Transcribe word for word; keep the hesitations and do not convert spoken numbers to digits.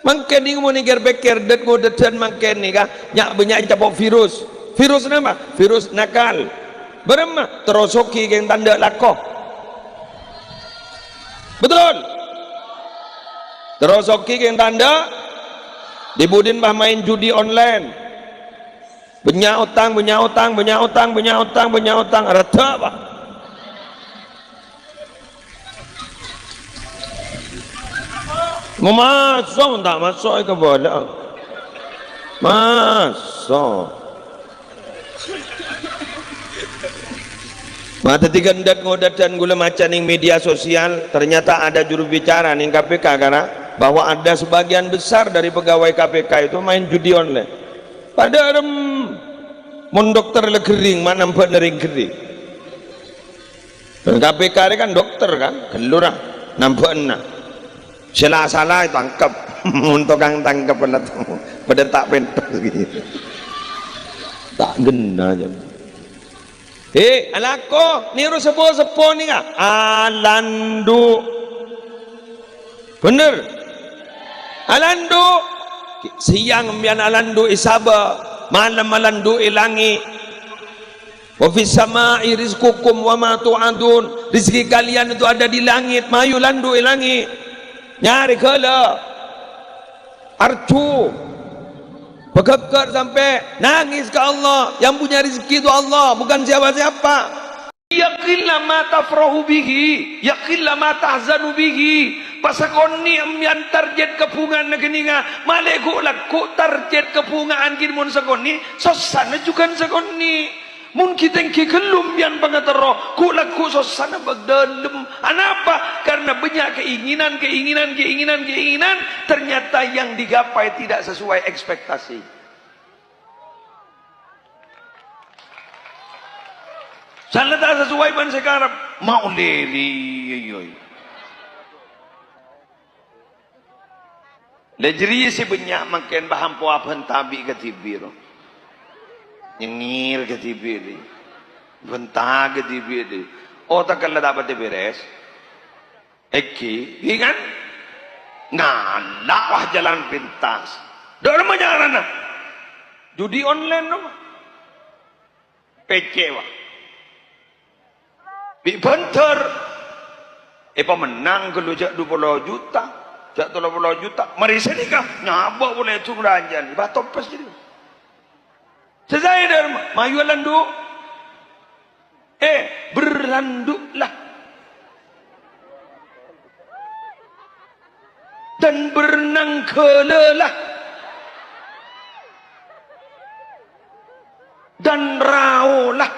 Mangkèn nèko mon èkèr-pèkkèr, dât-ngodâdhân mangkèn nèka, nya'-, bânnya' ècapo' virus. Virus napa? Virus nakal. Bârâmma? Terro soghi kèng ta' endâ' lako. Betul? Terro soghi kèng ta' endâ'. Di-budina pas maèn judi online. Bânnya' otang, bânnya' otang, bânnya' otang, bânnya' otang, bânnya' otang. Rèdhâ, Pak. Mamaso' ta' maso' è kabâlâ. Maso'. Ma' dhâddhi ghândhât ngodâdhân ghulâ maca nèng media sosial, ternyata ada juru bicara nèng K P K, karena bahwa ada sebagian besar dari pegawai K P K itu main judi online. Padâ rem mon dokter la ghering, ma' nambâ'na rèng ghering. K P K rè kan dokter kan, ghâllu ra nambâ'na. Sè la sala ètangkep. Mon tokang tangkep la padâ ta' pèntos gitu. Ta' ghenna jâ. He, alako, nèro sepo-sepo nèka. Alandu'. Bhender. Alandu'. Sèyang empèyan alandu' è sabâ, malem alandu' è langngè'. "Wa fis sama'i rizqukum wa ma tu'adun." Rezeki kalian itu ada di langit, mayu landu' è langngè'. Nyarè ghâlâ. Arju. Pagâggâr sampè' nangès ka Allah. Yang punya rezeki itu Allah, bukan siapa-siapa. Yaqilla ma tafrahu bihi, yaqilla ma tahzanu bihi. Pas sakonè' empèyan target kabhunga'anna ghânèka, malè ghu'-lagghu' target kabhunga'an ghi' mon sakonè', sossana jhughân sakonè'. Mon ghi' tèngghi ghâllu empèyan pangaterro, ghu'-lagghu' sossana bâk dâlem. Anapa? Karena banyak keinginan, keinginan, keinginan, keinginan. Ternyata yang digapai tidak sesuai ekspektasi. Sala ta' sesuai bân sè èkarep, maolè rèya, yoi. Lah, jârèya sè bânnya' mangkèn paham powa bhânta bi' kadhibi', ro. Nyengngèr kadhibi', rè. Bhânta kadhibi', rè. Otak kella ta' patè bèrès. Èngghi, èngghi kan? Ngala' wah jalan pintas. Dâ' remma carana? Judi online, no? Pècè', wah. Bi' bhândhâr. Èpamennang ghâllu jâ' dupolo juta, jâ' tello polo juta. Marè sanèka nyabâ' polè èdung ranjhân. Bâ' tompes jârèya. Sè saè dâ' remma, mayu alandu'. Eh, berlandu'lah. Dan bernanggâlâlah. Dan raolah.